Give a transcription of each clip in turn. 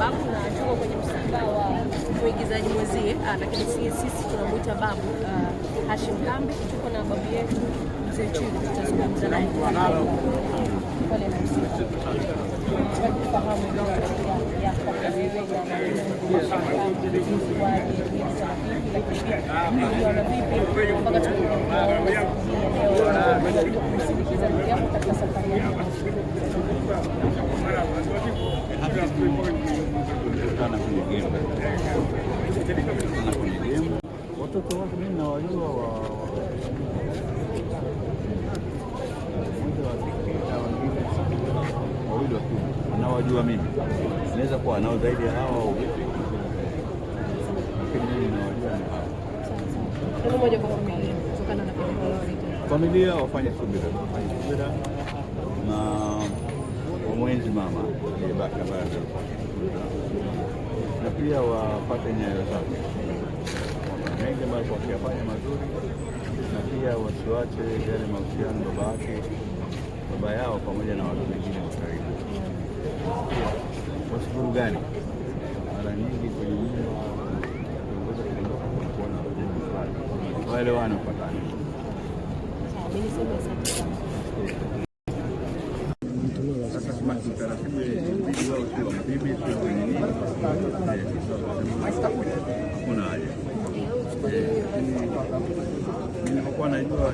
Babu na tuko kwenye msiba wa mwigizaji mwenzie, lakini sisi tunamuita babu, Hashim Kambi. Tuko na babu yetu Mzee Chiku, tutazungumza naye pale na msiba. Tufahamu historia yako wewe na Hashim Kambi, ilikuwaje, ilianza vipi, lakini pia uliona vipi mpaka tumekuja kuona siku hii ya leo kumsindikiza ndugu yako katika safari yake. Tulikutana kwenye game, tulikutana kwenye game. Watoto wake mimi nawajua wa mmoja wa kike na wengine wawili wa kiume, nawajua mimi, naweza kuwa nao zaidi ya hawa au vipi, lakini mimi nawajua ni hawa. Neno moja kwa familia kutokana na pigo zito. Familia wafanye subira, wafanye subira na wamwenzi mama aliyebaki ambaye na pia wapate nyayo zake, mengi ambayo wakiyafanya mazuri, na pia wasiwache yale mahusiano baba yake baba yao pamoja na watu wengine wa karibu, pia wasivurugane. Mara nyingi kwenye nyumba viongozi wakiondoka, kunakuwa na ugomvi fulani, waelewane, wapatane. Sawa, mimi niseme asante sana. Sasa kama utaratibu ilibidi wao sio wampime sio kwenye nini, sasa hakuna haja. Lakini nilipokuwa najua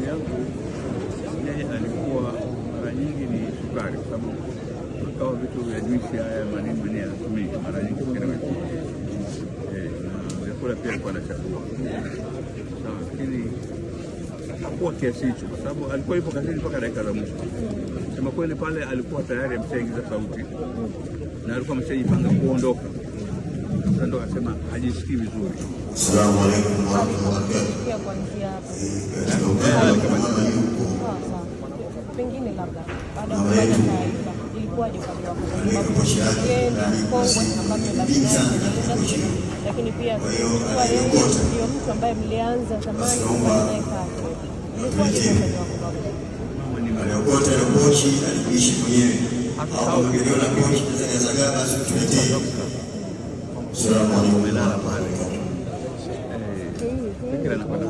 yangu yeye alikuwa mara nyingi ni sukari, kwa sababu akawa vitu vya juisi haya manini manini anatumia mara nyingi kwenye na vyakula pia alikuwa anachagua sawa, lakini hakuwa kiasi hicho, kwa sababu alikuwa yupo kazini mpaka dakika za mwisho. Sema kweli, pale alikuwa tayari ameshaingiza sauti na alikuwa ameshajipanga kuondoka. Sasa ndo akasema hajisikii vizuri. Assalamu alaikum warahmatullahi wabarakatuh. Pia kuanzia hapa. Katika upande wa mama yupo Sawa sawa. Pengine labda baada ya mama kupata yetu taarifa ilikuwaje upande wako, kwa ameweka sababu pochi yake yeye ni ndani mkongwe ambaye amebaki mingi naye sana kwenye katika pochi industry, hiyo. lakini pia Kwa hiyo kuwa yeye anaiokota, ndio mtu ambaye mlianza basi zamani kufanya naomba naye kazi, ilikuwaje kwa atuletee. upande wako babu? Mama ni Aliokota ile pochi aliishi mwenyewe, au hatusahau kama kitu ungeliona kile pochi zagazagaa, basi tuletee. Assalamu alaikum umelala warahmatullahi pale wabarakatuh. fikira anakwenda